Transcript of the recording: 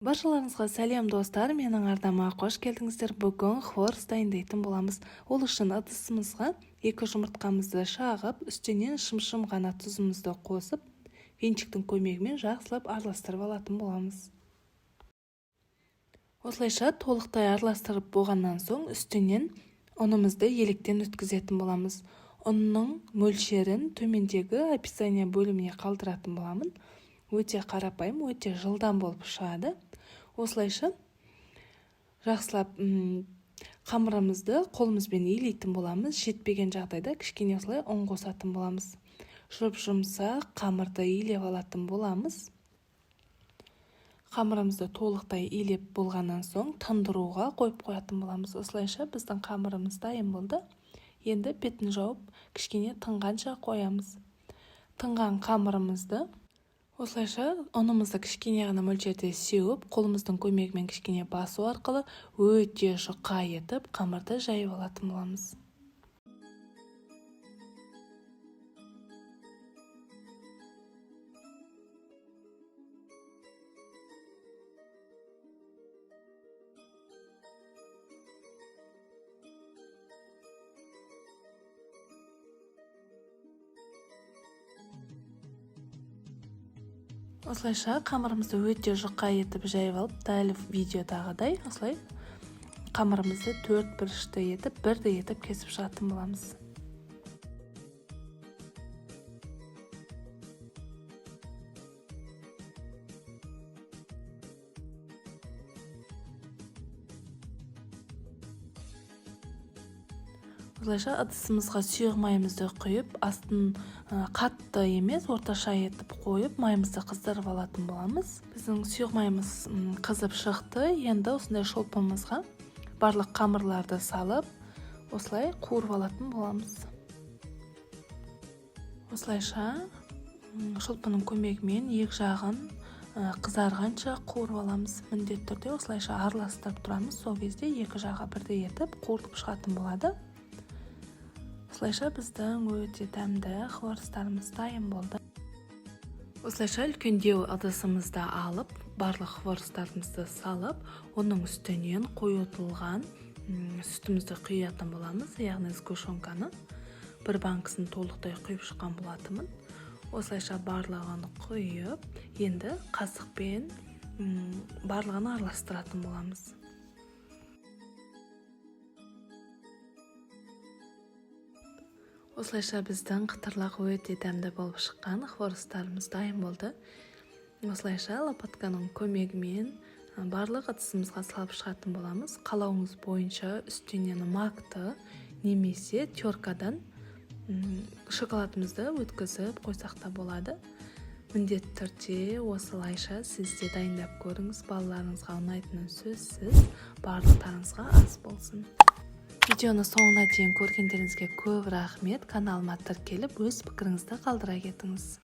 Баршаларыңызға сәлем, достар! Менің арнама қош келдіңіздер. Бүгін хворост дайындайтын боламыз. Ол үшін ыдысымызға 2 жұмыртқамызды шағып, үстінен шымшым ғана тұзымызды қосып, венчиктің көмегімен жақсылап араластырып алатын боламыз. Осылайша толықтай араластырып болғаннан соң, үстінен ұнымызды електен өткізетін боламыз. Ұнның мөлшерін төмендегі описание бөліміне қалдыратын боламын. Өте қарапайым, өте жылдам болып шығады. Осылайша жақсылап қамырымызды қолымызбен илейтін боламыз. Жетпеген жағдайда кішкене осылай ұн қосатын боламыз. Жұп-жұмсақ қамырды илеп алатын боламыз. Қамырымызды толықтай илеп болғаннан соң, тындыруға қойып қоятын боламыз. Осылайша біздің қамырымыз дайын болды. Енді бетін жауып, кішкене тынғанша қоямыз. Тынған қамырымызды осылайша ұнымызды кішкене ғана мөлшерде сеуіп, қолымыздың көмегімен кішкене басу арқылы өте жұқа етіп қамырды жайып алатын боламыз. Осылайша қамырымызды өте жұқа етіп жайып алып, дәл видеодағыдай осылай қамырымызды төрт бұрышты етіп, бірдей етіп кесіп шығатын боламыз. Осылайша ыдысымызға сұйық майымызды құйып, астын қатты емес, орташа етіп қойып, майымызды қыздырып алатын боламыз. Біздің сұйық майымыз қызып шықты. Енді осындай шолпымызға барлық қамырларды салып, осылай қуырып алатын боламыз. Осылайша шолпының көмегімен екі жағын қызарғанша қуырып аламыз. Міндетті түрде осылайша араластырып тұрамыз. Сол кезде екі жағы бірдей етіп қуырылып шығатын болады. Осылайша біздің өте дәмді хворостарымыз дайын болды. Осылайша үлкендеу ыдысымызды алып, барлық хворостарымызды салып, оның үстінен қойытылған сүтімізді құятын боламыз, яғни сгущенканы бір банкісін толықтай құйып шыққан болатынмын. Осылайша барлығын құйып, енді қасықпен барлығын араластыратын боламыз. Осылайша біздің қытырлақ өте дәмді болып шыққан хворостарымыз дайын болды. Осылайша лопатканың көмегімен барлық ыдысымызға салып шығатын боламыз. Қалауыңыз бойынша үстінен макты немесе теркадан шоколадымызды өткізіп қойсақ та болады. Міндетті түрде осылайша сіз де дайындап көріңіз, балаларыңызға ұнайтыны сөзсіз. Барлықтарыңызға ас болсын. Видеоны соңына дейін көргендеріңізге көп рахмет. Каналыма тіркеліп, өз пікіріңізді қалдыра кетіңіз.